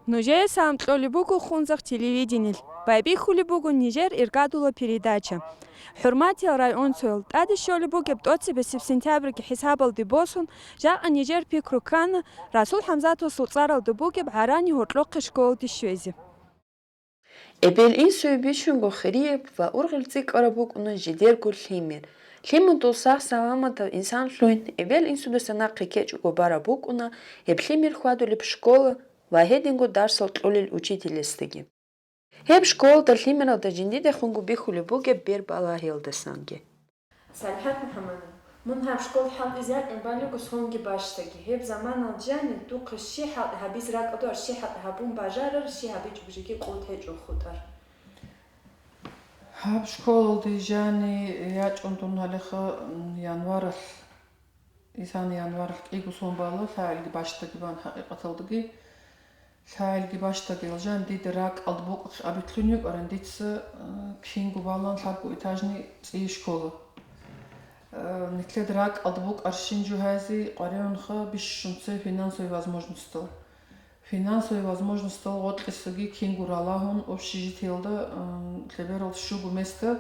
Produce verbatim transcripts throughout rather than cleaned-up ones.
Нужее салам кьолеб буго Хунзахъ телевидениялъ. Байбихьулеб буго нижер иргадула передача. ХӀурматиял районцоял, тӀаде щолеб бугеб тӀоцебесеб сентябрьги хӀисабалде босун, жакъа нижер пикру ккана Расул ХӀамзатовасул цӀаралда бугеб ГӀарани гьоркьохъе школалде щвезе. Эбел-инсуе бищунго хирияб ва ургъел цӀикӀкӀараб букӀуна жидерго лъимер. Лъимадул сах-саламатав инсан лъугьин, эбел-инсудаса нахъе ккечӀого бараб букӀуна гьеб лъимер хьвадулеб школа ва гьединго дарсал кьолел учителасдаги. Гьеб школалда лъимералда жиндидехунго бихьулеб бугеб бер балагьиялдасанги. СалихӀат МухӀаммадовна, мун гьаб школ хӀалтӀизе якьун балего сонги бащдаги. Гьеб заманалда жанив духъе щи хӀалтӀи гьабизе ракӀалда ва щи хӀалтӀи гьабун бажарар, щи гьабичӀого жеги къулт гьечӀо хутӀар? Гьаб школалде жани ячӀун дун гьалеха, м, январалъ, исан январалъ кӀиго сон бала, лъагӀелги бащдаги бан хӀакъикъаталдаги. ЛъагӀелги бащдагел жан дида ракӀалда букӀухъ абитлъун йикӀаран дица, э, кинго балан лъабго этажный цӀи школа. Э, нилъеда ракӀалда букӀарщин жугьази къваригӀунха бищунце финансовый возможностал. Финансовый возможностал гъоркьисаги кинго ралагьун общежитиялда, э, лъеберал щуго места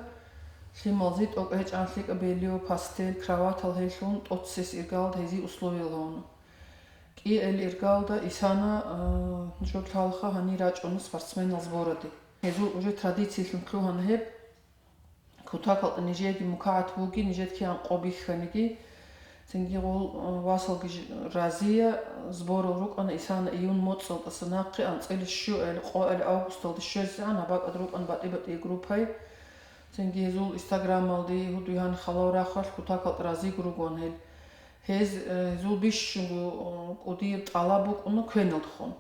лъималзи тӀокӀ гьечӀан лъикӀаб бельё, постель, кроватал гьелъун тӀоцес иргалда гьезие условиял гьавуна. КӀиабилеб иргалда исана, э, жо лъалха гьанир рачӀуна спортсменал сбораде. Гьезул уже традициялъун лъугьана гьеб, кутакалда нижееги мукагӀат бугин, нижеда кигӀан къо бихьаниги. Цинги гъол, э, васалги ж-, разия, сборал рукӀана исана июнь моцӀалдаса нахъе анцӀила щуабилеб къоабилеб августалда щвезегӀан, гьаб бакӀалда рукӀана батӀи-батӀи группай. Цинги гьезул инстаграмалде гьудуй гьаниб халал рахъалъ кутакалда разиго ругоан гьел. Гьез, э, гьезул бищунго, э, кӀудияб тӀалаб букӀуна квеналдехун.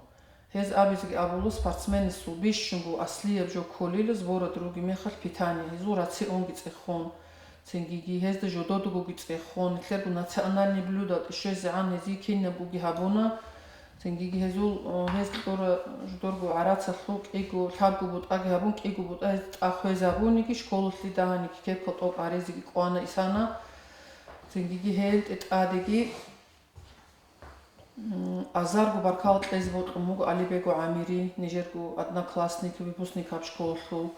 Гьез абизеги абула, спортсменасул бищунго аслияб жо кколила сборада ругеб мехалъ питание, гьезул рационги цӀехун, цингиги гьезда жододагоги цӀехун, нилъерго национальный блюдал тӀе щвезегӀан гьезие кинабгоги гьабуна, цингиги гьезул, э, гьез кьура жодорго гӀарацалъул кӀиго лъабго бутӀаги гьабун, кӀиго бутӀа гьез тӀа хвезабуниги, школалъе дагьаниги кепкал тӀокӀ гьаризеги кӀвана исана. Цингиги гьел тӀе тӀадеги, м, азарго баркал кьезе бокьун буго Алибегу ГӀамири, нижерго одноклассник, выпускник гьаб школалъул.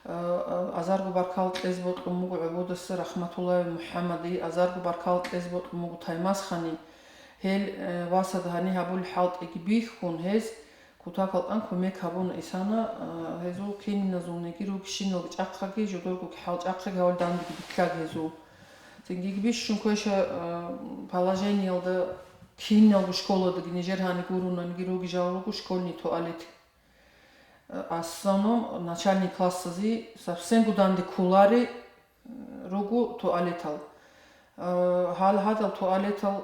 Э, э, азарго баркал кьезе бокьун буго ГӀободаса Рахматуллаев МухӀаммади, азарго баркал кьезе бокьун буго Таймасхани. Гьел, э, васада гьаниб гьабулеб хӀалтӀиги бихьун, гьез кутакалда тӀан кумек гьабуна исана, э, гьезул кининазулниги ругищиналги чӀахъаги, жодоргоги хӀал чӀахъаги гьавал дандеги битлаги гьезул. Цинги бищун квеша, э, положениялда киналго школадаги нижер гьаниб гурониги руги жал руго школьный туалет. Э, основном начальный классазе совсемго данде кколари, э, руго туалетал. Э, гьал гьадал туалетал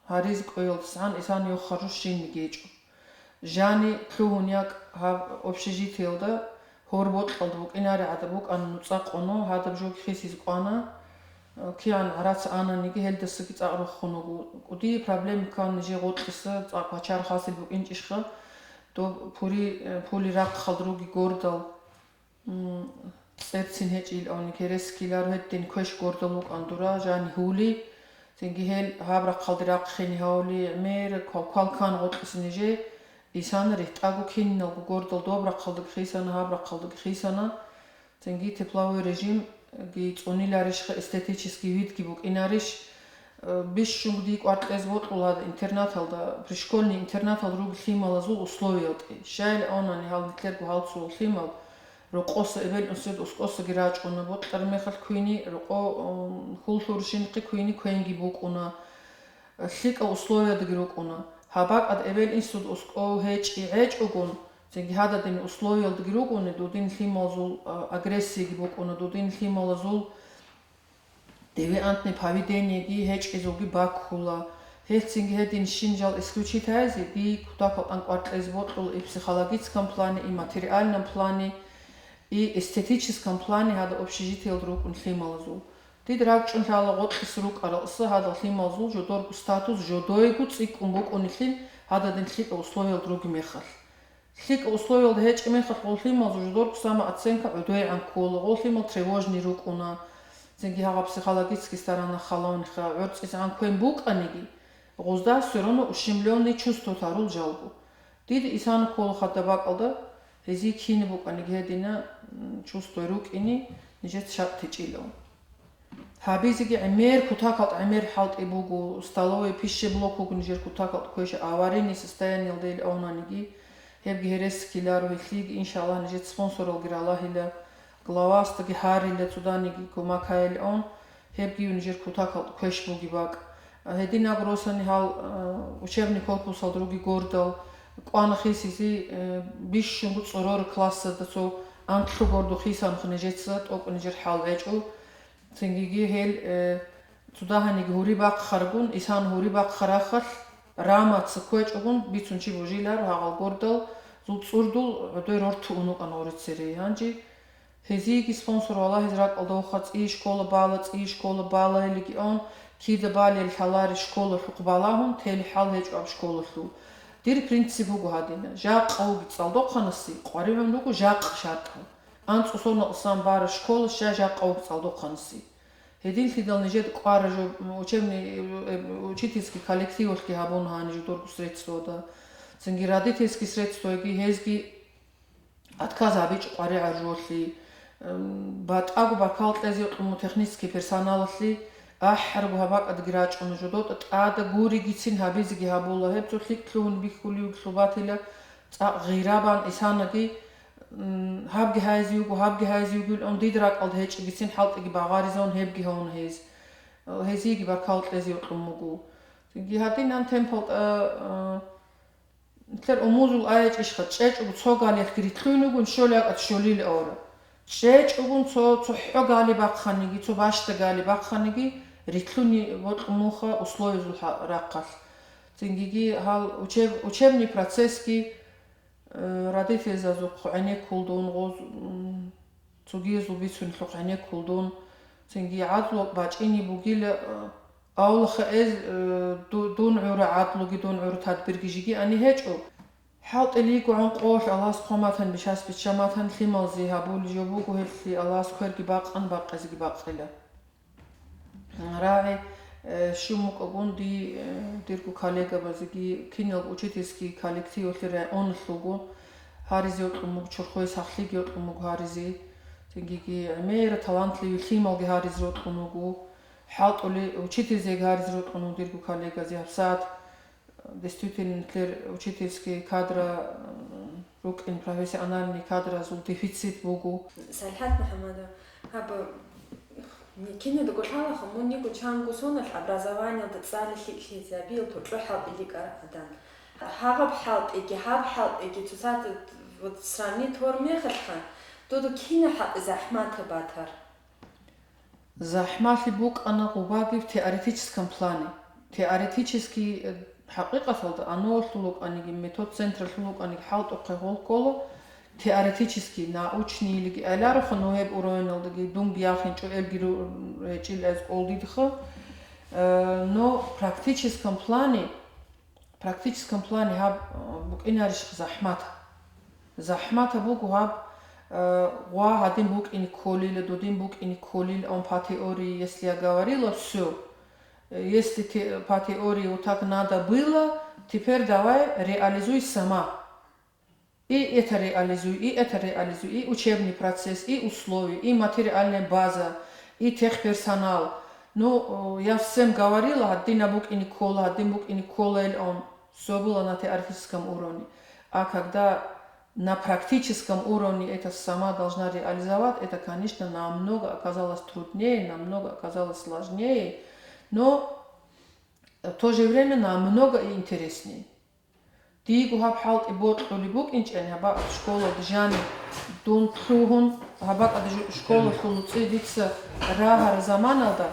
гьаризе кӀвеялдасагӀан исан йохару щинниги гьечӀо. Жани лъугьун якӀ гьаб общежитиялда гьор бокьалда букӀинари гӀадаб букӀана нуцӀа къоно, гьадаб жоги хисизе кӀвана, кигӀан гӀарац ананиги гьелдасаги цӀакъ рохун вуго. КӀудияб проблема ккан нижер гъоркьиса цӀакъ вачар хасил букӀинчӀищха, доб пури, пули рахъалда руги гордал. М, цӀерцин гьечӀил авни керес ккеларо гьедин квеш гордал вукӀан дура, жани гьули. Цинги гьел гьаб рахъалде рахъине гьавли, гӀемер, квалквал ккан гъоркьиса нижер, исана рихтӀаго кининалго гордал доб рахъалдаги хисана, гьаб рахъалдаги хисана. Цинги тепловой режимги цӀуниларищха, эстетический видги букӀинарищ? Э, бищунго дие кӀвар кьезе бокьула гьадаб интернаталда, пришкольный интернатал руги лъималазул условиялда. Щайилан авнани гьал нилъерго гьалцул лъимал, рокъоса эбел-инсуда ускӀосаги рачӀуна, бокьараб мехалъ квини, рокъо, м, хьул лъурщинахъе квини квенги букӀуна, лъикӀаб условиялдаги рукӀуна. Гьаб бакӀалда эбел-инсуда ускӀов гьечӀи гьечӀогун, цинги гьададин условиялдаги рукӀуна, дудин лъималазул, а, агрессияги букӀуна, дудин лъималазул девиантный поведениеги гьечӀезулги баккула. Гьелцинги гьедин щин жал исключить гьайзе, дие кутакал тӀан кӀвар кьезе бокьула и психологическом плане, и материальном плане, и эстетическом плане гьадаб общежитиялда рукӀун лъималазул. Дида ракӀчӀун лъала гъоркьиса рукӀаралса гьадал лъималазул жодорго статус жодойго цӀикӀкӀун букӀунелъин гьададин лъикӀаб условиялда руги мехалъ. ЛъикӀаб условиялда гьечӀеб мехалъ гъол лъималазул жодорго самооценка гӀодойгӀан ккола, гъол лъимал тревожный рукӀуна, цинги гьагъаб психологический сторона халавниха, гӀорцӀизегӀан квен букӀаниги, гъозда всё равно ущемлённый чувство тарул жалго. Дида исана ккола хадаб бакӀалда, гьезие кина букӀаниги гьедина, м, чувствуй рукӀине, нижеца шакъ течӀила. Гьабизеги гӀемер, кутакалда гӀемер хӀалтӀи буго, столовый пищеблок вуго нижер кутакалда квеша, аварийный состояниялда ил авнаниги, гьебги гьерес ккеларо, гьелъиеги, иншаллагь, нижеца спонсоралги ралагьила, главасдаги гьарила, цоданиги кумак гьайилаан, гьебги нижер кутакалда квеш буги бакӀ. Гьединаб росани гьал, э, учебный корпусалда руги гордал, кӀвана хисизе, э, бищунго цӀорор классазда цо анлъго гордухъ хисанха нижеца, тӀокӀ нижер хӀал гьечӀо. Цингиги гьел, э, цо дагьаниги гьури бахъаргун, исан гьури бахъарахъалъ, рамаца кквечӀогун, бицун чи бужилар, гьагъал гордал, зул цӀурдул гӀодой рорту унукъан гъорицере. Гьанже гьезиеги спонсор валагьиз ракӀалда вохха, цӀи школа бала, цӀи школа бала, легион, кида балел лъалари школалъухъ балагьун, тел хӀал гьечӀо аб школалъул. Дир принцип буго гьадина, жакъа вуги цӀалдохъанаси, къваригӀун руго жакъа шартӀал. АнцӀусона асан бара школа щай жакъа вуги цӀалдохъанаси. Гьединлъидал нижеда кӀвара жо, учебный, э, учительский коллективалъги гьабун гьани жодорго средствода. Цинги родительский средствоги гьезги отказ гьабичӀо къваригӀар жолъи. Эм, батӀаго баркал кьезе йокьун технический персоналалъе, ахӀарго гьабакӀадги рачӀуна жодотӀа тӀада гуригицин гьабизеги гьабула, гьеб цо лъикӀ лъугьун бихьулев лъубатила, цӀакъ гъирабан исанаги, м, гьабги гьайзе вуго, гьабги гьайзе вугилан дида ракӀалда гьечӀигицин хӀалтӀиги багъаризавун гьебги гьавуна гьез. Гьезиеги баркал кьезе йокьун буго. Цинги гьадинан темпал тӀа, а, нилъер умузул аячӀищха, чӀечӀого цо галиялъги рилълъуйнугун щолиякӀад щолил авара. ЧӀечӀогун цо, цо хӀо гали бахъаниги, цо бащда гали бахъаниги рилълъуни бокьун муха условиязул хӀа-, рахъалъ. Цингиги гьал учеб-, учебный процессги, э, родительзазухъ гӀенеккулдун, гъоз-, м, цогиязул бицунлъухъ гӀенеккулдун, цинги гӀадлу бачӀине бугила, э, авлахъа эз, э, ду-, дун гӀура гӀадлуги, дун гӀура тадбирги жиги ани гьечӀо. ХӀалтӀилиго гӀункъолъ Аллагьас хъваматан, бишас биччаматан лъималзи гьабулеб жо буго, гьелъи Аллагьас кверги бакъан, бакъизеги бакъила. РагӀи, э, щун букӀагун ди-, э, дирго коллегабазеги, киналго учительский коллективалъе районалъулго гьаризе йокьун буго, чорхое сахлъиги йокьун буго гьаризе. Цингиги гӀемера талантливый лъималги гьаризе йокьун вуго. ХӀалтӀули учительзеги гьаризе йокьун вуго дирго коллегазе гьабсагӀат. Действительно, нилъер учительский кадра, м, рукӀин профессиональный кадразул дефицит буго. СалихӀат МухӀамадовна, гьаб, м, киналдаго лъалаха, мун йиго чанго соналъ образованиялда цӀали лъикӀлъизе абиял гьоркьо хӀалтӀи лъикӀараб гӀадан. Гьагъаб хӀалтӀиги, гьаб хӀалтӀиги цоцазда вот сравнить гьор мехалъха, дуда кина хӀалтӀи захӀматаб батар? ЗахӀмалъи букӀана гъубаги в теоретическом плане. Теоретический, э, хӀакъикъаталда, ОНО-лъул вукӀаниги, метод централъул вукӀаниги хӀалтӀухъе гьол ккола, теоретический, научный илиги айлароха, ну, гьеб уровеналдаги дунги яхинчӀо, элги ру-, гьечӀил эз кӀолдидха. Э, но практическом плане, практическом плане гьаб, э, букӀинарищха захӀмат? ЗахӀмата буго гьаб, э, гъва гьадин букӀине кколила, дудин букӀине кколила, он по теории, если я говорила, всё. Э, если те-, по теории вот так надо было, теперь давай реализуй сама. И это реализуй, и это реализуй, и учебный процесс, и условия, и материальная база, и техперсонал. Ну, э, я всем говорила, гьадин букӀине ккола, гьадин букӀине ккола, или он. Всё было на теоретическом уровне. А когда на практическом уровне это сама должна реализовать, это, конечно, намного оказалось труднее, намного оказалось сложнее, но в то же время намного и интереснее. Диего гьаб хӀалтӀи бокьулеб букӀинчӀани, гьаб школалда жани дун лъугьун, гьабакӀалда жу-, школалъул нуцӀи дица рагьараб заманалда,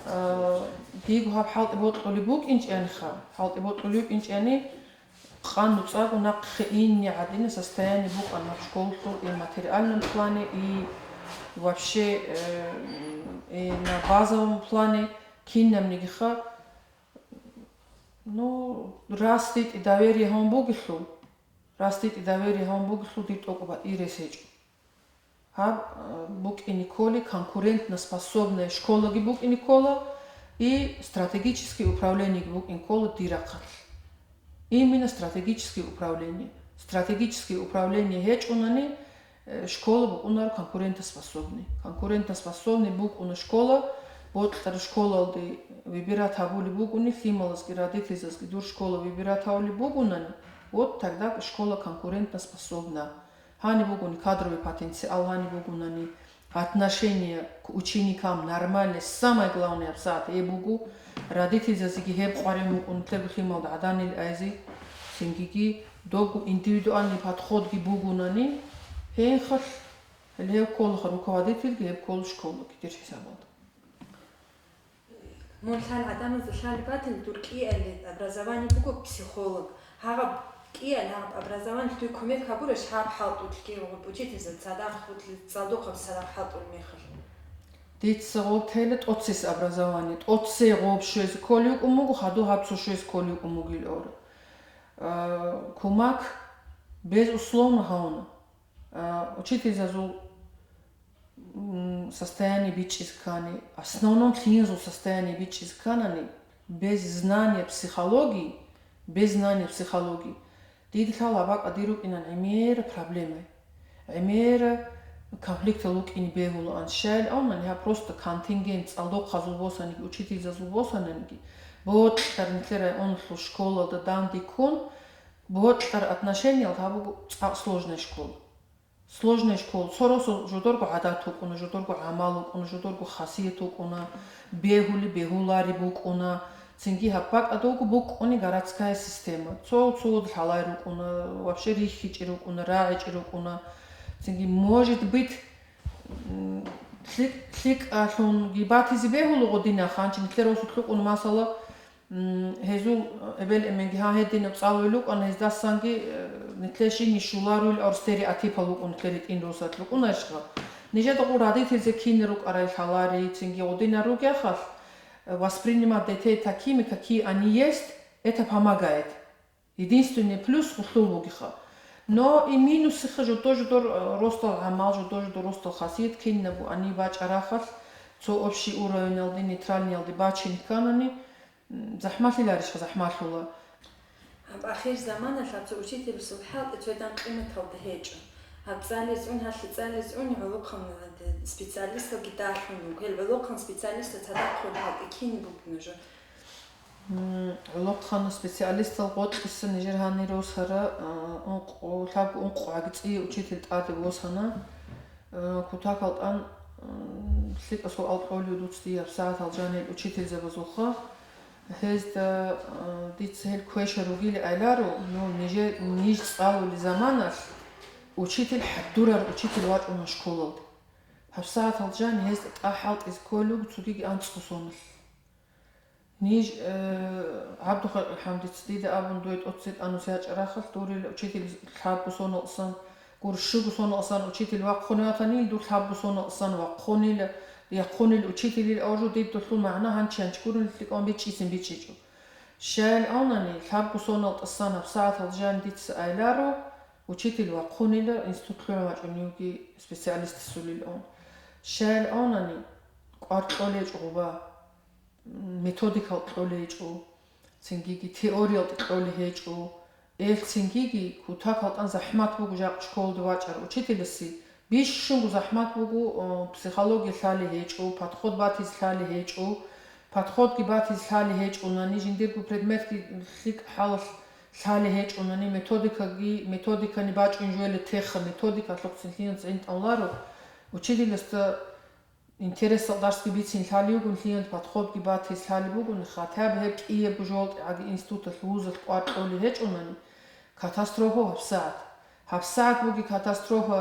э, диего гьаб хӀалтӀи бокьулеб букӀинчӀаниха, хӀалтӀи бокьулеб букӀинчӀани, къан нуцӀаго нахъе ине гӀадина состояние букӀана гьаб школалъул и материальном плане, и вообще, э, и на базовом плане кинабнигиха. Ну, рас дитӀи доверие гьавун бугелъул, рас дитӀи доверие гьавун бугелъул дир тӀокӀаб батӀи рес гьечӀо. Гьаб, э, букӀине кколи конкурентноспособная школаги букӀине ккола и стратегический управлениеги букӀине ккола дир рахъалъ. Именно стратегическое управление. Стратегическое управление гьечӀунани, э, школа букӀунаро конкурентоспособный. Конкурентоспособный букӀуна школа, бокьараб школалде выбирать гьабулеб бугони, лъималазги родительзазги дур школа выбирать гьабулеб бугонани, вот тогда школа конкурентоспособна. Гьаниб бугони кадровый потенциал, гьаниб бугонани отношение к ученикам нормальное, самое главное гьабсагӀат гьеб буго, родительзазеги гьеб къваригӀун букӀун, нилъерго лъималда гӀаданил айзи, цингиги добго индивидуальный подходги бугонани, гьенхалъ гьел гьеб кколаха руководительги, гьеб ккола школаги дир хӀисабалда. Мун лъан гӀадамазда лъалеб батани, дур кӀиялъе образование буго психолог. Гьагъаб кӀиялъ, гьагъаб образование дуе кумек гьабурищ гьаб хӀалтӀулъги учительзаб цадахъ, цӀалдохъаб цадахъ хӀалтӀул мехалъ? Дица гъоб тела тӀоцес образование, тӀоце гъоб щвезе кколев вукӀун буго, хадув гьаб цо щвезе кколев вукӀун бугил ора. А, кумак безусловно гьавуна. А, учительзазул м, состояние бичӀчӀизе ккани, основном лъиязул состояние бичӀчӀизе кканани, без знания психологии, без знания психологии, дида лъала бакӀа дир рукӀинан гӀемера проблемай, гӀемера конфликтал рукӀине бегьулаан. Щайилавнани гьаб просто контингент цӀалдохъазул босаниги, учительзазул босананиги, бокьараб нилъер районалъул школалда данде ккун, бокьараб отношениялда гьаб буго цӀакъ сложная школа. Сложная школа. Цо росу жодорго гӀадат вукӀуна, жодорго гӀамал вукӀуна, жодорго хасият вукӀуна, бегьули бегьулареб букӀуна. Цинги гьаб бакӀадалго букӀуни городская система. Цо цо лъалай рукӀуна, вообще рихьичӀи рукӀуна, рагӀичӀи рукӀуна. Цинги, может быть, м, лъикӀ-, лъикӀалъунги батизе бегьула гъодинахъ, гьанчи нилъер росулъ рукӀуна, масала, М, гьезул эбел-эменги гьагьединаб цӀалулел рукӀана, гьездасанги, э, нилъер щиги щуларуил ор стереотипал рукӀун, нилъер гьитӀин росулъ рукӀунарищха? Нижеда гъур родительзе кине рукӀарай лъалари, цинги гъудинар ругехъалъ, э, воспринимать детей такими, какие они есть, это помогает. Единственный плюс гъулъул бугеха. Но и минусиха жодо-жодор, э, росдал гӀамал, жодо-жодор росдал хасият кинаб буани бачӀарахъалъ, цо общий уровеналде, нейтральниялде бачине кканани, М, захӀмалъиларищха? ЗахӀмалъула. Гьаб ахир заманалъ гьаб цо учителасул хӀалтӀи цоядан къиматалда гьечӀо. Гьаб цӀализ ун, гьалъи цӀализ ун, гӀолохъан специалисталги далъун вуго. Гьел гӀолохъан специалистал цадахъ хъул хӀалтӀи кине буго нужер? М, гӀолохъан специалистал гъоркьиса нижер гьанир росара, а, ункъ-, лъабго-ункъо гӀагцӀи учитель тӀаде восана. Э, кутакал тӀан, м, лъикӀасул алкӀолиу дуц дие гьабсагӀатал жанил учительзабазулха. Гьезда, э, дица гьел квеша ругили гӀеларо, ну, нижер-, ниж цӀалули заманалъ учитель хӀадурар учитель вачӀуна школалде. ГьабсагӀатал жани гьезда тӀа хӀалтӀизе кколуго цогиги анцӀго соналъ. Ниж, э, ГӀабдухалкьил ХӀамдица дида абун, дуе тӀоцебе тӀанус ячӀарахъалъ, дурил учитель лъабго соналъсан, гур щуго соналъсан учитель вахъуне ватанил, дур лъабго соналъсан вахъунила, яхъунил учителил авжу диб дулъул магӀна гьанчи-гьанчи гурин лъикӀун бичӀчӀицин бичӀчӀичӀо. Щайил авнани, лъабго соналъсан гьабсагӀатал жан дица айларо, учитель вахъунила, институт лъугӀун вачӀуневги специалистасулил ун. Щайил авнани, кӀвар кьолечӀо гъуба. Методикал кьолей гьечӀо, цингиги теориялда кьолей гьечӀо. Эл цингиги кутакал тӀан захӀмат буго жакъа школалде вачӀарав учителасе. Бищунго захӀмат буго, о, психология лъалей гьечӀо, подход батизе лъалей гьечӀо. Подходги батизе лъалей гьечӀонани, жиндирго предметги лъикӀ хӀалалъ лъалей гьечӀонани, методикаги, методикани бачӀун жугьела теха, методикалъухъцин лъимаца гӀинтӀун ларо. Учителасда Интересал дарсги бицин лъалей бугун, лъимад подходги батизе лъалей бугун, хотя бы гьеб кӀиябго жолтӀагӀаги институталъ, вузалъ кӀвар кьолей гьечӀонани, катастрофа гьабсагӀат. ГьабсагӀат буги катастрофа,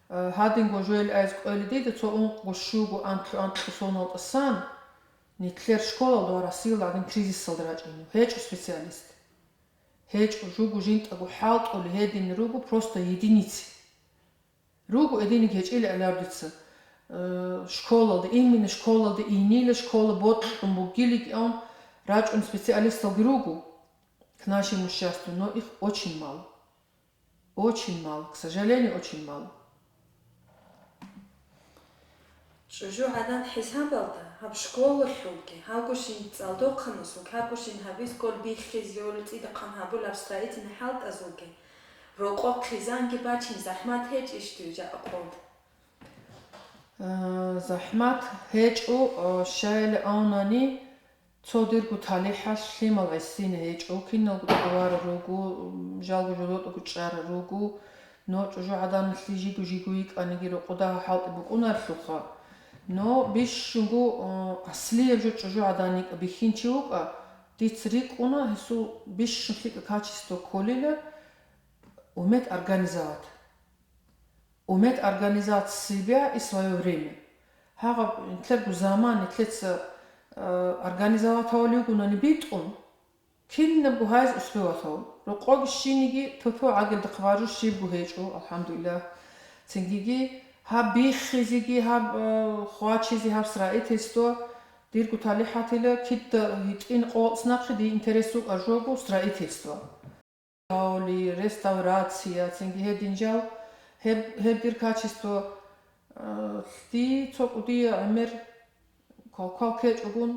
э, гьадинго жугьел айз кӀвелей дида цо ункъго, щуго, анкьго, анкьго соналда тӀасан, нилъер школалда ва Россиялда гӀадин кризисалда рачӀинав. ГьечӀо специалист. ГьечӀо, жуго жинтӀаго хӀалтӀулей гьедин руго просто единицы. Руго эдиниг гьечӀила гӀелар дица, э, школалда, именно школалда инила, школа бокьун бугилиган рачӀун специалисталги руго, к нашему счастью, но их очень мало. Очень мало, к сожалению, очень мало. ЧӀужугӀадан хӀисабалда гьаб школалъулги, гьабгощин цӀалдохъанасулги, гьабгощин гьаб школ биххизеюл цӀидахъан гьабулаб строительный хӀалтӀазулги рокъоб хъизанги бачин захӀмат гьечӀищ дуе жакъа къоялда? Э, захӀмат гьечӀо, э, щайилаанани, цо дирго талихӀалъ лъимал гӀисине гьечӀо, киналго товар руго, м, жалго жодотӀаго чӀара руго, но чӀужугӀаданалъе жиго-жиго йикӀаниги рокъода хӀалтӀи букӀунарлъуха. Но бищунго, э, аслияб жо чӀужугӀадан йикӀа бихьинчи вукӀа, дица рикӀкӀуна гьесул бищун лъикӀа качество кколила, уметь организовать. Уметь организовать себя и своё время. Гьагъаб нилъерго заман нилъеца, э, организовать гьавулев вугонани битӀун, кинабго гьайз успевать гьавун. Рокъоги щиниги тото гӀагилда хъвару щибго гьечӀо, алхӀамдулиллагь. Цингиги гьаб биххизеги, гьаб, э, хвачизе, гьаб строительство, дирго талихӀатила кида гьитӀин къо-, цӀнахъе дие интерес вукӀа жого строительство. Гьавли, реставрация, цинги гьедин жал, гьеб, гьеб дир качество, а, лъи цо кӀудия гӀемер квалквал ккечӀогун,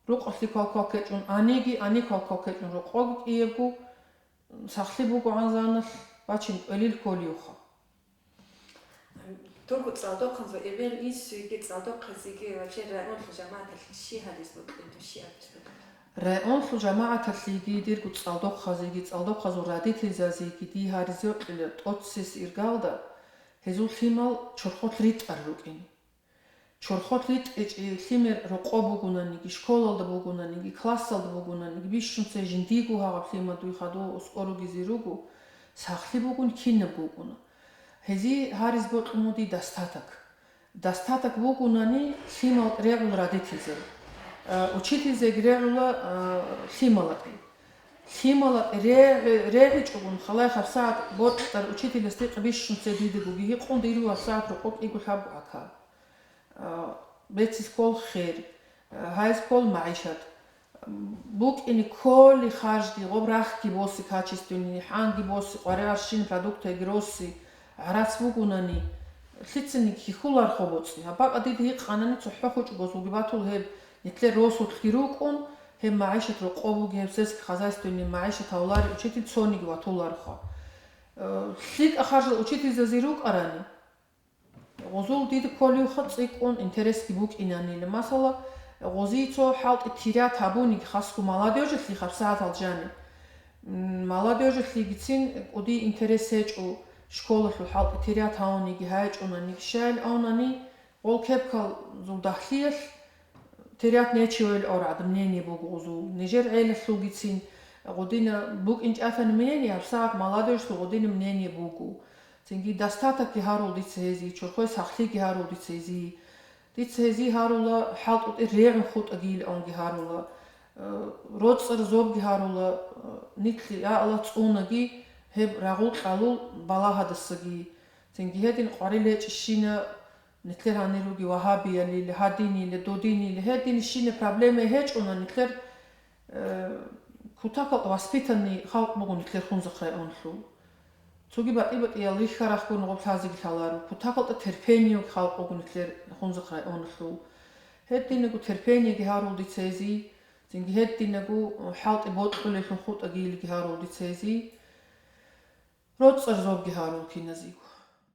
рукъалъи квалквал ккечӀун, аниги ани квалквал ккечӀун, рокъоги кӀиябго сахлъи бугогӀан заналъ бачин кӀвелил кколиюха. Дурго цӀалдохъанзул эбел инсуеги цӀалдохъазеги вообще районлъул жамагӀаталъе щи гьаризаб букӀин, щи абиз букӀин? Районлъул жамагӀаталъеги, дирго цӀалдохъазеги, цӀалдохъазул родительзазеги дие гьаризе кьела тӀоцес иргалда, гьезул лъимал чорхолъ ритӀар рукӀин. Чорхолъ ритӀичӀи лъимер рокъоб бугонаниги, школалда бугонаниги, классалда бугонаниги, бищунца жиндиего гьагъаб лъимадуй хадув аскӀор ругезе руго, сахлъи бугун кинаб бугуна. Гьезие гьаризаб бокьун буго дие достаток. Достаток бугунани лъимал регӀул родительзаби. Э, учительзаги регӀула, э, лъималакӀи. ЛъималакӀи регӀи-, регӀичӀогун халай гьабсагӀат бокьарав учительас дихъе бищунца дидаго гьикъун диру гьабсагӀат рокъоб кӀиго лъабго гӀака. А, бецис ккол хер, а, гьайз ккол магӀишат. М, букӀине кколи харжги, гъоб рахги боси качественный, хӀанги боси, къваригӀарщин продуктайги роси, гӀарац бугунани, лъицаниги хьихьулархо боцӀи. Гьаб бакӀа дида гьикъанани цохӀо хучӀ босулги батул гьеб, нилъер росулъги рукӀун, гьеб магӀишат рокъоб буги, гьеб сельскохозяйственный магӀишат гьавлари учитель цониги ватулархо. Э, лъикӀа харжал учительзази рукӀарани, гъозул дида кколевха цӀикӀкӀун интересги букӀинанила. Масала, гъозие цо хӀалтӀи терят гьабуниги хасго молодёжалъе гьабсагӀатал жани. М, молодёжалъегицин кӀудияб интерес гьечӀо школалъул хӀалтӀи терят гьавуниги гьайчӀунаниги. Щайилаанани гъол кепкалзул дагьлъиялъ терят нечего или ора гӀадаб мнение буго гъозул. Нижер гӀелалъулгицин гъодина букӀинчӀатани мнение, гьабсагӀат молодёжалъул гъодина мнение буго. Цинги достатокги гьарул дица гьезие, чорхой сахлъиги гьарул дица гьезие. Дица гьезие гьарула, хӀалтӀутӀи регӀун хутӀагийилаунги гьарула. Э, роцӀцӀар зобги гьарула, э, нилъ я Аллагь цӀунаги гьеб рагъул кьалул балагьадасаги. Цинги гьедин къварил гьечӀищина, нилъер гьанир руги вагьабиялил, гьадинил, додинил, гьедин щина проблема гьечӀуна нилъер Э, кутакалда воспитанный халкъ буго нилъер Хунзахъ районалъул. Цоги батӀи-батӀиял рихьарахгун гъоб лъазеги лъаларо. Кутакалда терпениеги халкъ буго нилъер Хунзахъ районалъул. Гьединаго терпениеги гьарул дица гьезие, цинги гьединаго хӀалтӀи бокьулеллъун хутӀагийилги гьарул дица гьезие. РоцӀцӀар зобги гьарул киназего.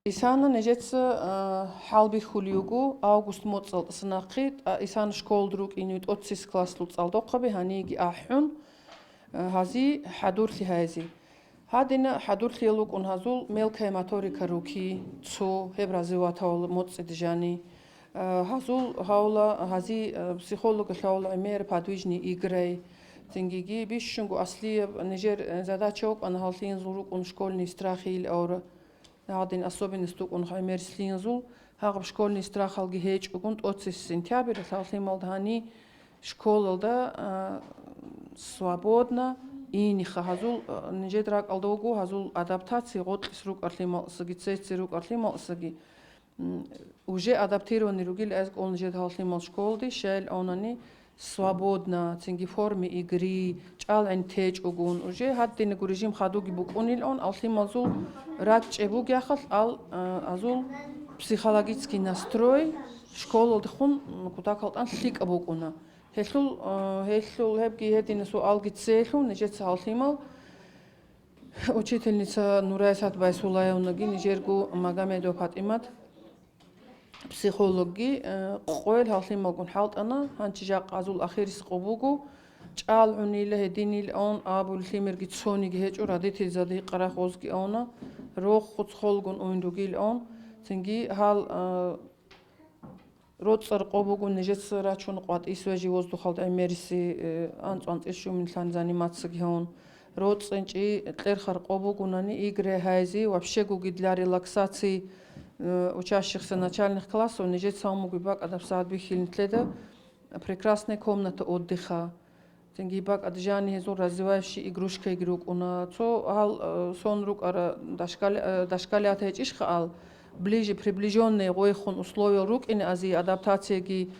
Исана нижеца, а, хӀалбихьулев вуго август моцӀалдаса нахъе, а, Исана школалда рукӀине тӀоцис класслъул цӀалдохъаби гьаниеги ахӀун, а, гьази хӀадурлъи гьайзе. Гьадина хӀадурлъиял рукӀун гьазул мелкая моторика руки, цо, гьеб развиватавал моцӀиде жани. А, гьазул гьавла, гьази, а, психологалъ гьавла гӀемер подвижный играй. Цингиги бищунго аслияб нижер, э, задача вукӀана гьал лъиянзул рукӀун школьный страхи ил авра. Гьадин особенность вукӀун гӀемер лъиянзул, гьагъаб школьный страхалги гьечӀогун, тӀоцис сентябрь лъалхъималда гьани школалда, а, свободно иниха. Гьазул, а, нижед ракӀалда вуго, гьазул адаптация гъоркьис рукӀарлъималсаги, цеци рукӀарлъималсаги, м, уже адаптированный ругел, гьез кӀолнижед гьалхъимал школалде, щайилаанани, свободно, цинги форме игры, чӀалгӀин течӀогун, уже гьадинего режим хадуги букӀунилан, алхималзул ракӀчӀеб бугехъалъ ал, а, азул Психологический настрой школалдехун кутакалдан лъикӀаб букӀуна. Гьелъул, э, гьелъул гьебги гьедина суалги цейлъун нижеца гьал лъимал учительница Нурайсат Байсулаевнаги нижерго Магомедова ПатӀимат психологги, э, къойил гьал лъималгун хӀалтӀана, гьанчи жакъа азул ахирис къо буго, чӀал гӀунила гьединил он абул лъимерги цониги гьечӀо, родительзаде гьикъарахъ озги авна, рохуц холгун уйн ругил он, цинги гьал, э, РоцӀцӀар къо буго нижеца рачун къватӀи свежий воздухалда гӀемериси, э, анцӀ-анцӀил щумилъан занимацияги гьавун. РоцӀцӀинчӀи кьерхар къо бугунани игры гьайзи, вообще гуги для релаксации, э, учащихся начальных классов нижеца гьавун бугеб бакӀадаб сагӀат бихьил нилъеда прекрасная комната отдыха. Цинги бакӀад жани гьезул развивающий игрушкайги рукӀуна. Цо гьал, э, сон рукӀара дашкал-, э, дашкалият гьечӀищха ал, ближе приближённые гъойхун условиял рукӀине азие адаптацияги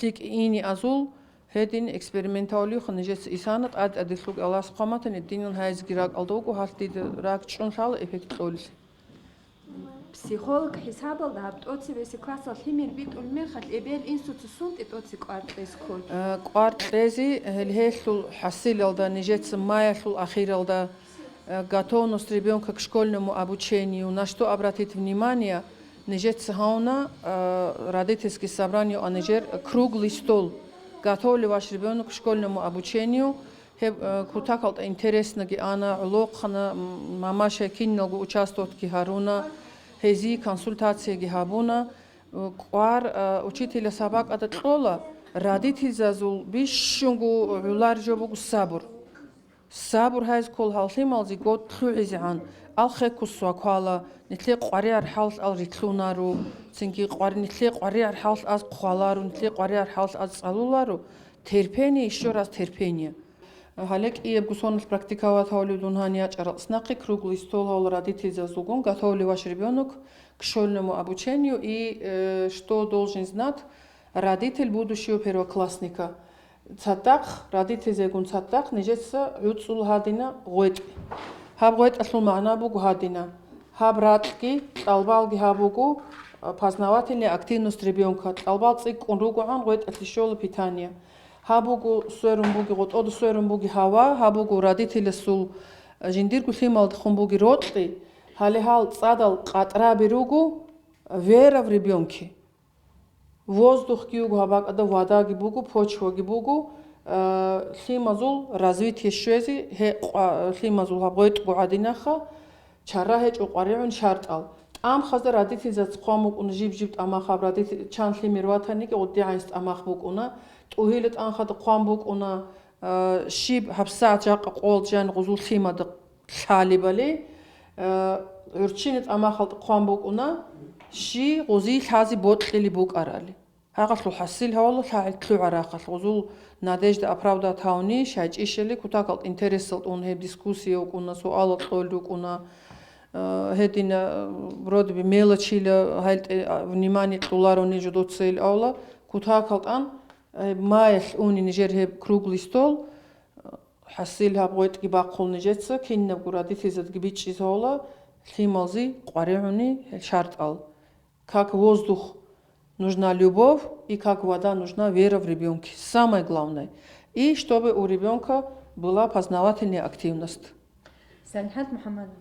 лъикӀ ине азул, гьедин эксперименталиха нижеца исана тӀад-тӀадилъуг Аллагьас хъваматани динан гьайзги ракӀалда вуго, гьалъ дида ракӀчӀун лъала эффект кьолел. Психолог хӀисабалда гьаб тӀоцебесеб классалъ лъимер битӀулеб мехалъ, эбел-инсуца сунтӀи тӀоце кӀвар кьезе кколеб? Э, кӀвар кьезе, гьел-, гьелъул хӀасилалда, нижеца маялъул ахиралда, э, готовность ребёнка к школьному обучению, на что обратить внимание, нижеца гьавна, э, родительский собрание, а нижер круглый стол, готов ли ваш ребёнок к школьному обучению, Гьеб, э, кутакалда интересноги ана, гӀолохъана, м-, мамашай киналго участвоватьги гьаруна, гьезие консультацияги гьабуна. Э, кӀвар, э, учителя сабакӀада кьола, родительзазул бищунго гӀулар жо буго сабур. Сабур гьайз ккол гьал лъималзи год лъугӀизегӀан, ал хеккусва квала, нилъе къваригӀар хӀалалъ ал рилълъунару, цинги къвар-, нилъе къваригӀар хӀалалъ аз хъвалару, нилъе къваригӀар хӀалалъ аз цӀалулару, терпение, ещё раз терпение. Гьале кӀиябго соналъ практиковать гьавулев дун гьанив ячӀарал цӀнахъе круглый стол гьавула родительзазулгун, готов ли ваш ребёнок к школьному обучению и, э, что должен знать родитель будущего первоклассника. Цадахъ, родительзегун цадахъ нижеца гӀуцӀул гьадина гъветӀ. Гьаб гъветӀалъул магӀна буго гьадина. Гьаб ракьги, кьалбалги гьаб буго, э, познавательная активность ребёнка. Кьалбал цӀикӀкӀун ругогӀан гъветӀалъе щола питание. Гьаб буго сверун буги, гъотӀода сверун буги гьава, гьаб буго родителясул, э, жиндирго лъималдехун буги рокьи, гьале гьал цӀадал къатӀраби руго, вера в ребёнке. Воздухги вуго гьаб бакӀада, водаги буго, почваги буго, э, лъимазул развитие щвезе, гье-, къва-, лъимазул гьаб гъветӀго гӀадинаха, чара гьечӀо къваригӀун шартӀал. ТӀамхазда родительзаца хъван букӀуна жиб-жиб тӀамах, гьаб родитель чан лъимер ватаниги гъуддигӀанас тӀамах букӀуна, тӀугьила тӀанхада хъван букӀуна, э, щиб гьабсагӀат жакъа къолд жан гъузул лъимада лъалебали, э, гӀурччина тӀамахалда хъван букӀуна, щи гъузие лъазе бокьилеб букӀарали. Гьагъалъул хӀасил гьавала лъагӀел лъугӀарахъалъ гъузул надежда оправдать гьавни, щайчӀищали кутакалд интересалда ун гьеб дискуссия вукӀуна, суалал кьол рукӀуна. Э, гьедина, э, вроде бы мелочила гьалтӀе, а, внимание кьоларони жо доцейил авла, кутакалдан, э, маялъ уни нижер гьеб круглый стол, э, хӀасил гьаб гъветӀги бахъул нижеца, кинабго родительзадги бичӀчӀизе гьавла, лъималзи къваригӀуни гьел шартӀал. Как воздух нужна любовь и как вода нужна вера в ребёнке. Самое главное. И чтобы у ребёнка была познавательная активность. Салихат МухӀаммадовна,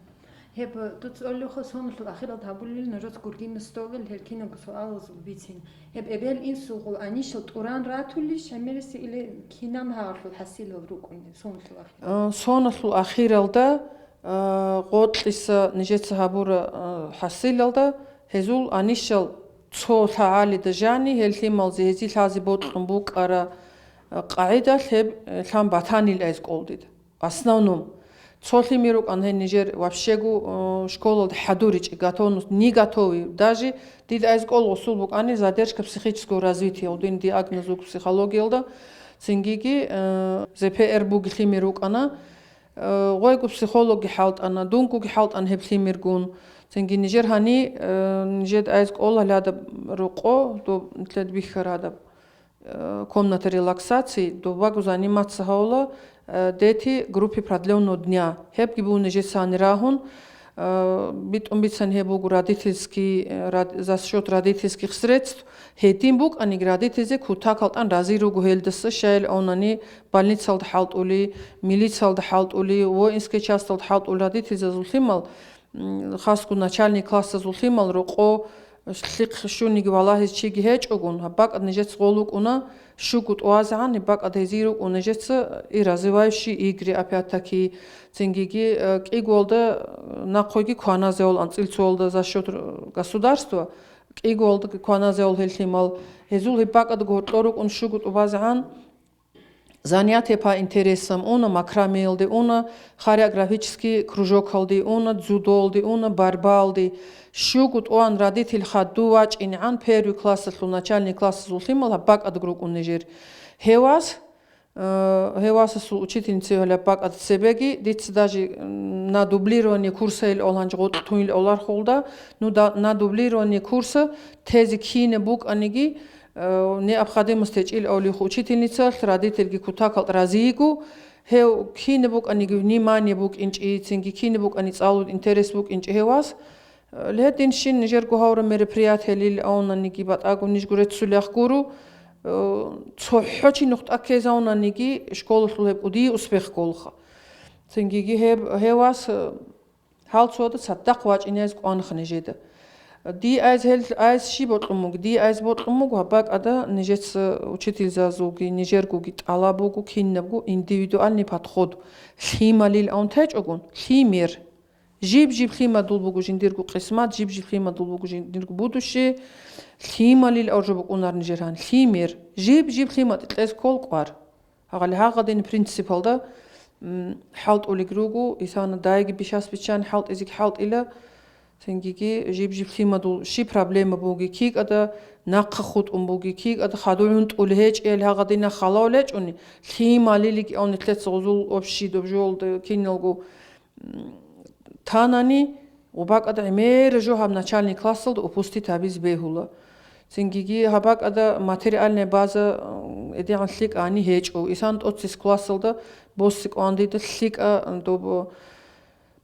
гьеб дуца цӀолелха соналъул ахиралда гьабулел нужеца гургина столел гьел киналго суалазул бицин. Гьеб эбел-инсулгъул анищал тӀуран ратулищ гӀемериси или кинан гьагъалъул хӀасилал рукӀуни соналъул ахиралда? Э, соналъул ахиралда, э, гъоркьиса нижеца гьабура, э, хӀасилалда, гьезул анищал цо лъагӀалида жани, гьел лъималзи гьезие лъазе бокьун букӀара, э, къагӀидалъ гьеб, э, лъан батанил айз кӀолдида. Основном. Цо лъимер рукӀан гьел нижер вообще-гу, э, школалда хӀадуричӀи, готовность, не готовый. Даже дида айз кӀол гъусул букӀани задержка психического развития, гъудин диагноз вуго психологиялда, цингиги, э, З П Р буги лъимер рукӀана, э, гъойгу психологги хӀалтӀана, дунгуги хӀалтӀан гьеб лъимергун. Цинги нижер гьани, э, нижед айз кӀола гьалядаб рокъо, доб нилъед бихьараб, э, комната релаксации, добагу заниматься гьавула, э, дети группе продлённого дня. Гьебги буго нижецани рагьун, А, битӀун бицан гьеб буго родительский, э, род-, за счёт родительских средств. Гьедин букӀаниги родительзе кутакал тӀан рази руго гьелдаса, щайил авнани больницалда хӀалтӀули, милициялда хӀалтӀули, воинский часталда хӀалтӀули родительзазул лъимал, м, хасго начальный классазул лъимал рокъо лъихъ щуниги валагьиз чиги гьечӀогун, гьаб бакӀад нижеца гъол рукӀуна, щуго тӀуазегӀан, гьеб бакӀад гьезие рукӀун нижеца и развивающие игры, опять-таки, цингиги, э, кӀигоялда, э, нахъойги кваназеял анцӀил цоялда за счёт государства, кӀигоялда кваназеял гьел лъимал, гьезул гьеб бакӀад гьоркьор рукӀун щуго тӀубазегӀан, занятия по интересам уна, макрамеялде уна, хореографический кружокалде уна, дзюдоялде уна, борьбаялде. Щуго тӀуан родитель хадув вачӀинегӀан первый классалъул начальный классазул лъимал гьаб бакӀадаг рукӀун нижер. Гьевас, э, гьевасасул учительница гьалаб бакӀад цебеги, дица даже, м, на дублирование курса ил оланж гъотӀ тун ил олархулда, ну да, на дублирование курса тезе кине букӀаниги, Э, необходимость гьечӀил авлихъ учительницалъ, родительги кутакал разиего, гьев кине букӀаниги внимание букӀинчӀи, цинги кине букӀани цӀалул интерес букӀинчӀи гьевас. Э, гьединщин нижерго гьавра мероприятиялил авнаниги батӀаго нижго реццулехъ гуро, э, цохӀо чи нухтӀа ккезавунаниги школалъул гьеб кӀудияб успех кколха. Цингиги гьеб, гьевас, э, Гьал цода цадахъ вачӀинез кӀванха нижеда. Ди айз гьел айз щиб бокьун буго? Ди айз бокьун буго, гьаб бакӀада нижеца учительзазулги, нижергоги тӀалаб буго, кинабго индивидуальный подход. Лъималил авун течӀогун, лъимер. Жиб-жиб лъимадул буго жиндирго къисмат, жиб-жиб лъимадул буго жиндирго будущее. Лъималил авжо букӀунар нижер гьан. Лъимер. Жиб-жиб лъимат кьез ккол кӀвар. Гьагъали гьагъадин принципалда, м, хӀалтӀулиг руго, исана дайги бишас биччан хӀалтӀизеги хӀалтӀила, цингиги жиб-жиб лъимадул щи проблема буги, кикӀада нахъа хутӀун буги, кикӀада хадугӀун тӀули гьечӀел гьагъадина халав лечӀуни, лъималилиги авни лъеца гъузул общий добжолда киналго танани, гъубакӀад гӀемер жо гьаб начальный классалда упустить гьабиз бегьула. Цингиги гьабакӀада материальная база, м, эдегӀан лъикӀани гьечӀо. Исан тӀоцис классалда босси кӀван дида лъикӀа доб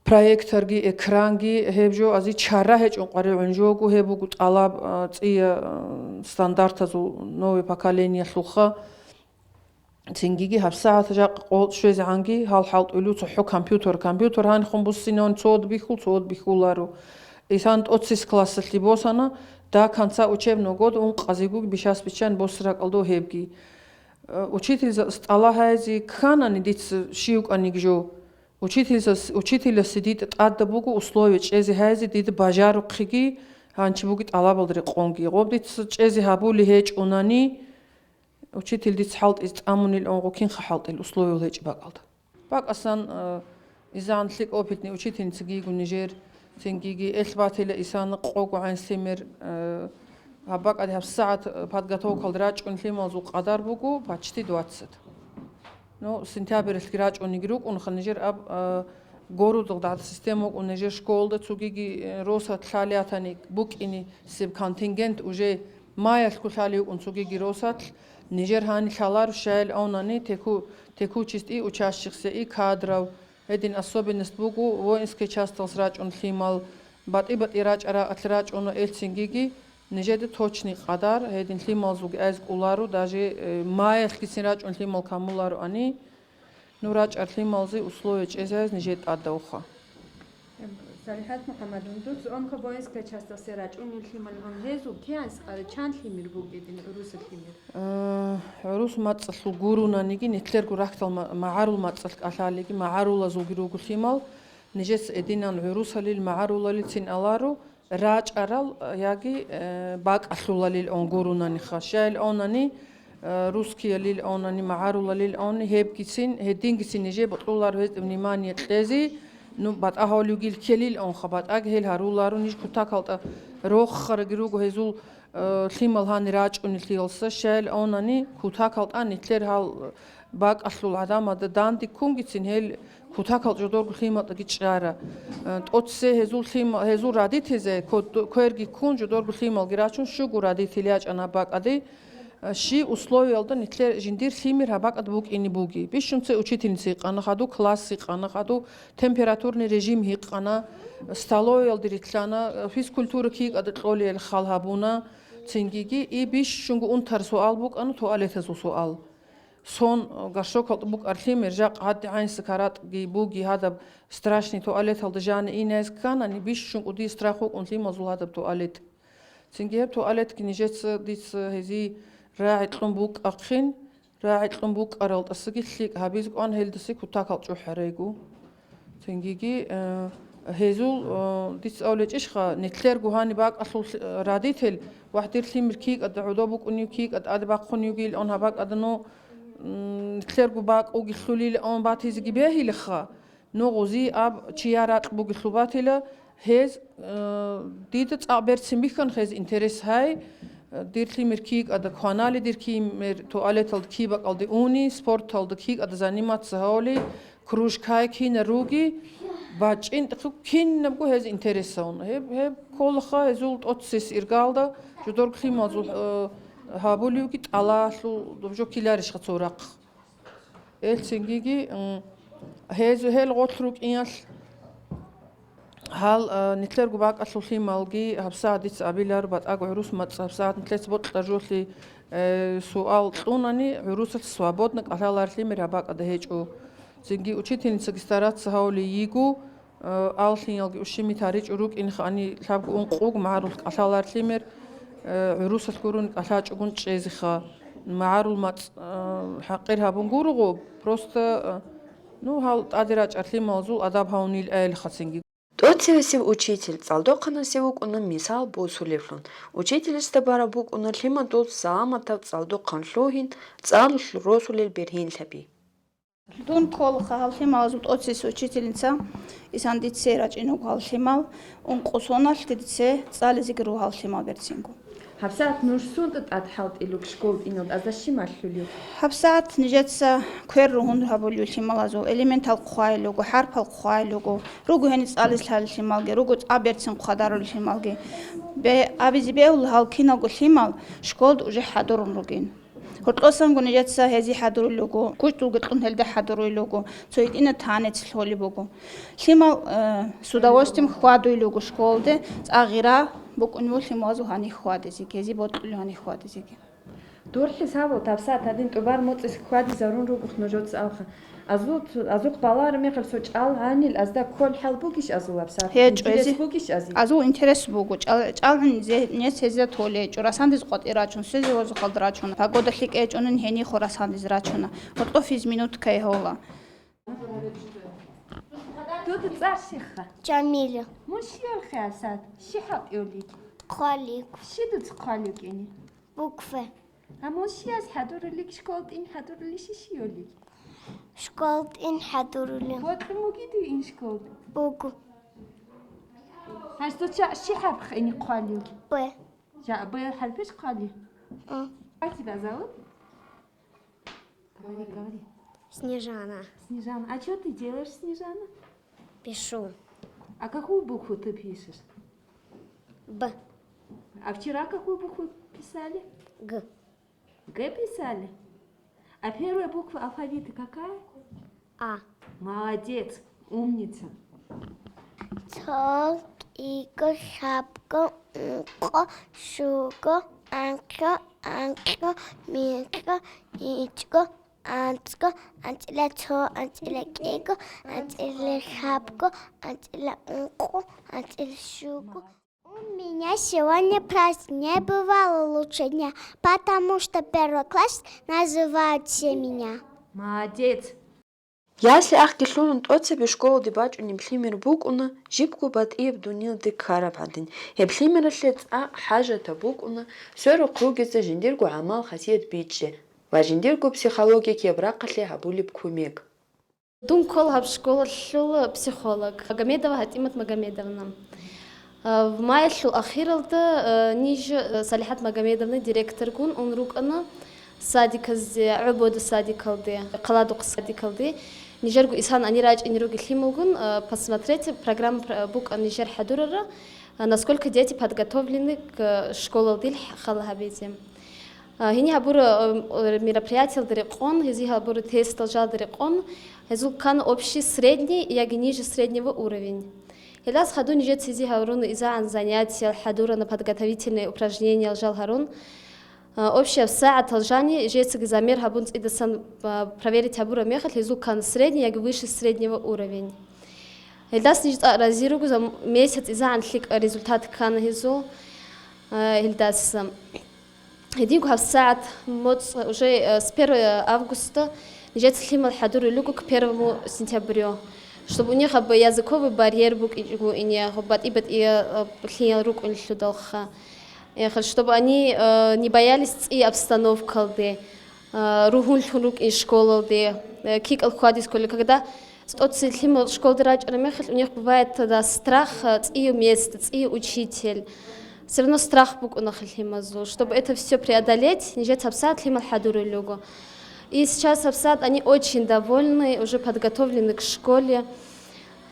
проекторги, экранги, гьеб жо ази чара гьечӀун къваригӀун жого, гьеб буго тӀалаб, а, цӀия, а, стандартазул новое поколениялъулха. Цингиги гьабсагӀат жакъа къо-, щвезегӀанги гьал хӀалтӀулев цохӀо компьютер. Компьютер гьанихун буссинаван цод бихьул, цод бихьуларо. Исан тӀоцис классалъе босана, до конца учебного года ункъазего бишас биччан босси ракӀалда гьебги. Э, учительзас тӀала гьайзе кканани дица щивкӀаниги жо. Учительзас, учителасе дида тӀадаб буго условия чӀезе гьайзе дида бажарухъеги, гьанчи буги тӀалабалда рекъонги. Гъоб дица чӀезе гьабули гьечӀунани, Учитель дица хӀалтӀизе тӀамунилан гъукинха хӀалтӀил условиял гьечӀеб бакӀалда. БакӀасан, э, изан лъикӀ опытный учительницаги йиго нижер, цингиги эл батила исан къого гӀенсимер, э, гьаб бакӀаде гьабсагӀат подготовкалда рачӀун лъималазул къадар буго почти двадцать. Ну, сентябрьалъги рачӀунеги рукӀунха нижер аб, э, городалда система вукӀун нижер школда цогиги, э, росат лъалиятани букӀине себ контингент уже Маялъго лъалев вукӀун цогиги росалъ, нижер гьани лъаларо щаял авнани теку-, текучести учащихся и кадров. Гьедин особенность буго воинский часталъ рачӀун лъимал, батӀи-батӀи рачӀарагӀалъ рачӀуна элцингиги, нижеда точный къадар, гьедин лъималзулги айз кӀоларо, даже, э, маялъгицин рачӀун лъимал камулароани. Ну, рачӀар лъималзи условия чӀезаяз нижер тӀадавха. Эм, СалихӀат МухӀаммадовна, дуца онха воинская часталъе рачӀунел лъималгун гьезул кигӀан сикъарай чан лъимер бугедин, гӀуруса лъимер? Э, гӀурус мацӀалъул гурунаниги, нилъерго рахьтал ма-, магӀарул мацӀалъ кӀалъалеги, магӀарулазулги руго лъимал, нижеца эдинан гӀурусалил магӀарулалицин аларо, рачӀарал, яги, э, бакӀалъулалил он гурунаниха. Щайил онани, э, русскиялил онани, магӀарулалил они, гьебгицин, гьедингицин нижер бокьулар гьезда внимание кьезе, ну, батӀа гьавлюгил ккелил онха, батӀаги гьел гьаруларо, ниж кутакалтӀа рохараги руго гьезул, э, лъимал гьани рачӀунелъиялса. Щайил онани, кутакалтӀа нилъер гьал бакӀалъул гӀадамазда данде ккунгицин гьел кутакал жодорго лъиматӀаги чӀара. Э, тӀоце гьезул лъима-, гьезул родительзе код-, кверги ккун жодорго лъималги рачун щуго родитель ячӀана бакӀаде. Щи условиялда нилъер жиндир лъимер гьабакӀад букӀине буги. Бищунце учительница гьикъана, хадув класс гьикъана, хадув температурный режим гьикъана, столовиялде рилълъана, физкультура кигӀада кьолел хал гьабуна, цингиги и бищунго унтар суал букӀана туалетазул суал. Сон, э, горшокалда букӀар лъимер, жакъ гьадигӀанса каратӀги буги гьадаб страшный туалеталда жани инайз кканани, бищун кӀудияб страх вукӀун лъимазул гьадаб туалет. Цинги гьеб туалетги нижеца дица гьезие рагӀи кьун букӀахъин, рагӀи кьун букӀарал тӀасаги лъикӀ гьабизе кӀван гьелдасе кутакал чӀухӀарайгу. Цингиги, э, гьезул, э, дица авлечӀищха, нилъерго гьаниб бакӀалъул, э, родитель, вагь, дир лъимер кигӀада гӀодоб букӀунев, кигӀада тӀаде бахъуневгил, он гьабакӀадану, м, нилъерго бакӀ угелъулил, он батизеги бегьилаха, ну гъузи аб чияр ракь бугелъул батила, гьез, э, дида цӀакъ берцин бихьан, гьез интерес гьай, э, дир лъимер кигӀада кванали, дир лъимер туалеталда кибакӀалде уни, спорталда кигӀада заниматься гьавли, кружкай кина руги, бачӀин тӀахъу кинабго гьез интересаун. Гьеб, гьеб кколаха гьезул тӀоцес иргалда, жодорг лъималзул, э, гьабулевги тӀалалъул жо киларищха цо рахъ. Элцингиги, м, гьез, гьел гъорлъ рукӀиналъ, гьал, э, нилъерго бакӀалъул лъималги гьабсагӀат дица абиларо, батӀаго гӀурус мацӀ гьабсагӀат нилъеца бокьаржулъи, э, суал кьунани, гӀурусалъ свободно кӀалъалар лъимер гьабакӀада гьечӀо. Цинги учительницаги стараться гьавли йигу, Э, аллъиялги ущими таричӀо рукӀинха, ани лъабго ункъуг магӀарул кӀалъалар лъимер, э, гӀурусалъ гурони кӀалъачӀогун чӀезеха. МагӀарул мацӀ, э, хӀакъир гьабун гурого, просто, э, ну, гьал тӀаде рачӀар лъималазул адаб гьавнил аялихъацинги. ТӀоцевесев учитель цӀалдохъанасев вукӀуна мисал босулевлъун. Учительасда бараб букӀуна лъимадул саламатаб цӀалдохъан лъугьин, цӀалулъ росулел бергьинлъаби. Дун кколаха гьал лъималазул тӀоцесев учительница, исан дице рачӀинуго гьал лъимал, ункъо соналъги дице цӀализеги руго гьал лъимал берцинго. ГьабсагӀат нуж сунда тӀад хӀалтӀилуг школда иналда, азда щи малъулев? ГьабсагӀат нижеца квер ругьун гьабулев лъималазул, элементал хъвайилуго, хӀарпал хъвайилуго, руго гьениб цӀализ лъалел лъималги, руго цӀа берцин хъвадарулел лъималги. Бе-, абизе бегьула гьал киналго лъимал школда уже хӀадурун ругин. Гьоркьосанго нижеца гьезие хӀадурулел руго, кучӀдулги кьун гьелда хӀадуруйел руго, цо гьитӀина танец лъолеб буго. Лъимал, э, с удовольствием хьвадуйел руго школде, цӀа гъира букӀунев лъималазул гьанихье хьвадизеги, гьезие бокьулев гьанихье хьвадизеги. Дурхъи сабу, гьабсагӀат гьадин тӀубар моцӀизе хьвадизарун ругох нужеца алха. Азул, азухъ балагьараб мехалъ цо чӀалгӀанил азда кколеб хӀал бугищ азул гьабсагӀат? ГьечӀо, интерес гьезие бугищ азие? Азул интерес буго. ЧӀал-, чӀалгӀин зе-, нес гьезда толей, чӀурасандиз къватӀир рачун, сез гьезухъалда рачуна. Погода лъикӀ гьечӀонин гьенихъо расандиз рачуна. Гьоркьо физминуткае гьола. Дуда цӀар щихъа? Жамиля. Мун щиялхъе гьабсагӀат? Щи хӀалтӀулел? Хъвалик. Щи дуца хъвалев кӀине? Буквы. Гьамун щияз хӀадурулел, школтӀин хӀадурулел, щи щиялил? ШколтӀин хӀадурулел. Бокьун бугидив ин школда? Буго. Гьанже дуца щи хӀарп хъине хъвалев? Б. Жа, Б хӀарпищ хъвалев? М. Как тебя зовут? Говори, говори. Снежана. Снежана. А что ты делаешь, Снежана? Пишу. А какую букву ты пишешь? Б. А вчера какую букву писали? Г. Г писали? А первая буква алфавита какая? А. Молодец, умница. Цо, кӀиго, лъабго, ункъо, щуго, анкьго, анкьго, микьго, ичӀго, анцӀго, анцӀила цо, анцӀила кӀиго, анцӀила лъабго, анцӀила ункъо, анцӀила щуго. У меня сегодня праздник, не бывало лучше дня, потому что первый класс называют все меня. Молодец! Ясли ахги лъугьун тӀоцебе школалде бачӀунеб лъимер букӀуна, жибго батӀияб дунялалде ккараб гӀадин. Гьеб лъимералъе цӀакъ хӀажатаб букӀуна, сверухъ ругезда жиндирго гӀамал-хасият бичӀчӀи ва жиндирго психологияб рахъалъе гьабулеб кумек. Дун ккола гьаб школалъул психолог Магомедова ГьатӀимат Магомедовна. Э, в маялъул ахиралда, э, ниж, э, СалихӀат Магомедовна директоргун ун рукӀана садиказде, ГӀобода садикалде, Хъаладухъ садикалде. Нижерго исан гьанир рачӀине ругел лъималгун, э, посмотреть программа пр-, букӀана нижер хӀадурара, э, насколько дети подготовлены к школалде хал гьабизе. А, гьенир гьабураб, э, мероприятиялда рекъон, гьезие гьабураб тестал жалда рекъон, гьезул ккана общий средний яги ниже среднего уровень. Гьелдаса хадуб нижеца гьезие гьарун изегӀан занятиял хӀадурана, подготовительные упражнениял жал гьарун. А, общий гьабсагӀатал жаниб нижецаги замер гьабун цӀидасан, а, проверить гьабураб мехалъ, гьезул ккана средний яги выше среднего уровень. Гьелдаса ниж цӀакъ рази руго, за месяц изегӀан лъикӀаб результат ккана гьезул, а, гьелдаса. Гьединго гьабсагӀат моцӀ уже, э, с первого августа нижеца лъимал хӀадурулел руго к первому сентябрю, чтобы у них гьаб языковый барьер букӀинчӀого ине, гьаб батӀи-батӀи, э, лъимал рукӀунелъулха. Э, чтобы они, э, не боялись цӀи обстановкалде, э, ругьунлъун рукӀин школалде, э, кикӀал хьвадизе кколел, когда ТӀоцебе лъимал школалде рачӀараб мехалъ, у них бывает тогда страх, э, цӀияб место, цӀияб учитель. Всё равно страх букӀуна лъимазул. Чтобы это всё преодолеть, нижеца гьабсагӀат лъимал хӀадурулел руго. И сейчас гьабсагӀат они очень довольны, уже подготовлены к школе.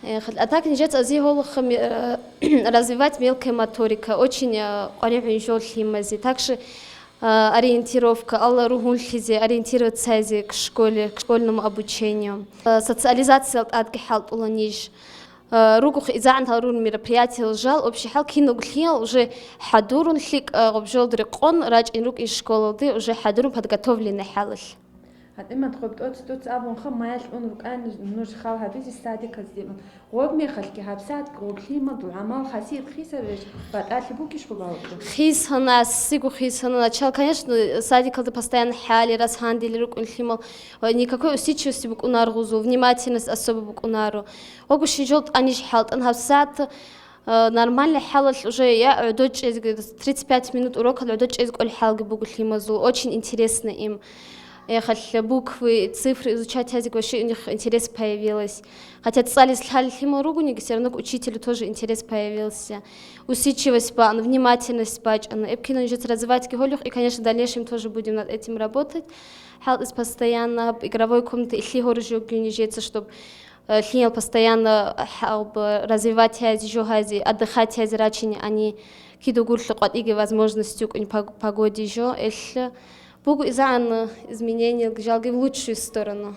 Э, а так нижеца азе гьолохъа ме-, э, развивать мелкая моторика, очень, э, къваригӀун жо лъимазе. Так же А, ориентировка, алла ругьунлъизе, ориентироваться гьазе к школе, к школьному обучению. А, социализациял тӀадги хӀалтӀула ниж. А, ругохъ изегӀан гьарун мероприятиял жал, общий хӀал киналго лъимал уже хӀадурун лъикӀаб гъоб жолда рекъон рачӀин рукӀин школалде уже хӀадурун подготовленный хӀалалъ. ГьатӀимат гъоб тӀоц-тӀоц абунха, маялъ ун рукӀайин нуж хал гьабизе садиказде. Гъоб мехалъги гьабсагӀат гъоб лъимадул гӀамал хасият хисарищ, батӀалъи букӀищ гъоб гьалкьу? Хисана, сиго хисана. Начал, конечно, садикалда постоянно хӀали, расгьандили рукӀун лъимал. Ва никакой усидчивости букӀунаро гъозул, внимательность особо букӀунаро. Гъого щинжал тӀаниж хӀалтӀан гьабсагӀат, э, нормальный хӀалалъ уже я гӀодов чӀезе, тридцать пять минут урокалда гӀодов чӀезе кӀолеб хӀалги буго лъимазул. Очень интересно им. Эхалъ буквы, цифры изучать гьазе вообще у них интерес появилась. Хотя цӀализе лъалел лъимал ругониги, всё равно к учителю тоже интерес появился. Усидчивость баан, внимательность бачӀана. Эб кинаб нижеца развивать гьолехъ, и, конечно, в дальнейшем тоже будем над этим работать. ХӀалтӀизе постоянно, гьаб игровой комната илъи гьоржи йоги нижеца, чтоб, э, лъимал постоянно хӀалб развивать гьазе, жо гьазе, отдыхать гьазе рачине, а не кидагурлъи къватӀиги возможность йукӀин пог-, погоде жо, элъ Буго изегӀан изменениялги, жалги в лучшую сторону.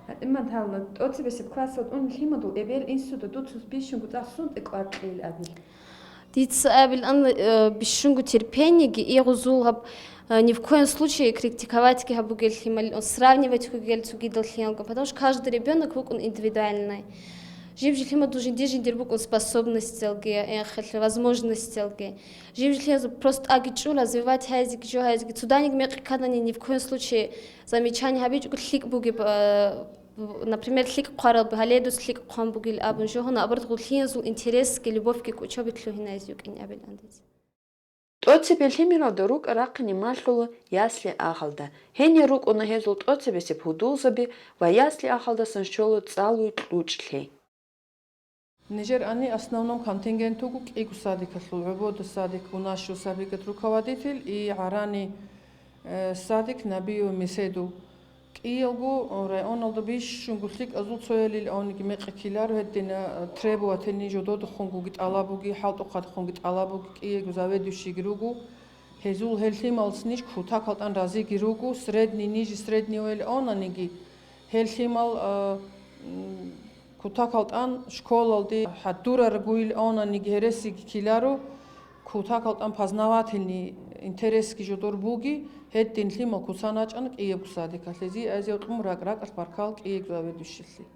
ГьатӀимат гьалла, тӀоцебесеб классалда ун лъимадул эбел-инсуда дуца бищунго цӀакъ сунтӀа кӀвар кьейил абил? Дица абилан, э, бищунго терпениеги, и гъозул гьаб, э, ни в коем случае критиковатьги гьабугел лъимал, сравнивать гьугел цогидал лъималгун, потому что каждый ребёнок вукӀун индивидуальный. Жиб-жиб лъимадул жиндир-жиндир букӀун способностялги, э, хел-, возможностялги. Жив-жив лъимазул просто тӀаги чӀун, развивать гьайзеги, жо гьайзеги, цоданиги мекъи кканани, ни в коем случае замечание гьабичӀого лъикӀ бугеб, э, например, лъикӀ хъварал, гьале дус лъикӀ хъван бугил абун, жо гьуна абураб гъуллъиязул интересги, любовьги кӀочаби лъугьинайзе йукӀин абилан дица. ТӀоцебе лъимералда рукӀа рахъине малъула ясли-ахалда. Гьенир рукӀуна гьезул тӀоцебесеб гьудулзаби ва ясли-ахалдасан щола цӀалуй кьучӀ лъей. Нижер ани основном контингент вуго кӀиго садикалъул, ГӀобода садик, Унашев садикат руководитель и ГӀарани, э, садик Набиев Меседу. КӀиялго, э, районалда бищунго лъикӀазул цоялил авниги мекъи ккеларо гьедина, э, требовательный жододахунгоги тӀалабуги, хӀалтӀухъадахунги тӀалабуги, кӀиего заведующийги руго. Гьезул гьел лъималцинищ кутакал тӀан разиги руго, средний, ниже среднего ил авнаниги, гьел лъимал, э, м, Кутакал тӀан школалде хӀадураргуил авнаниги гьересиги ккеларо, кутакал тӀан познавательный интересги жодор буги, гьедин лъимал куцан рачӀана кӀиябго садикалъе. Зи азиякьун ракӀ-ракӀалъ баркал кӀиябго заведующиялъе.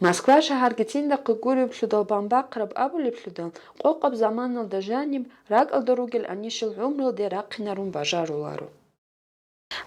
Москва шагьарги цинда хъугуриблъудал бамбахъраб абулеблъудал, къокъаб заманалда жаниб ракӀалда ругел анищал гӀумруялде рахъинарун бажаруларо.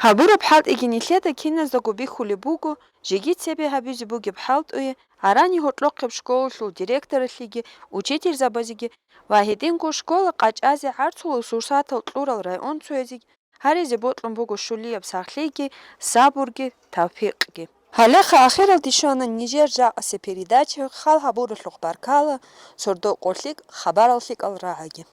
Гьабураб хӀалтӀиги нилъеда киназдаго бихьулеб буго, жеги цебе гьабизе бугеб хӀалтӀуе, гӀарани гьоркьохъеб школалъул директоралъеги, учительзабазеги ва гьединго школа къачӀазе гӀарцулал сурсатал кьурал районцоязеги гьаризе бокьун буго щулияб сахлъиги, сабурги, тавпикъги. Гьалеха ахиралде щвана нижер жакъасеб передача. Хал гьабуралъухъ баркала, сордо къо лъикӀ, хабарал лъикӀал рагӀаги.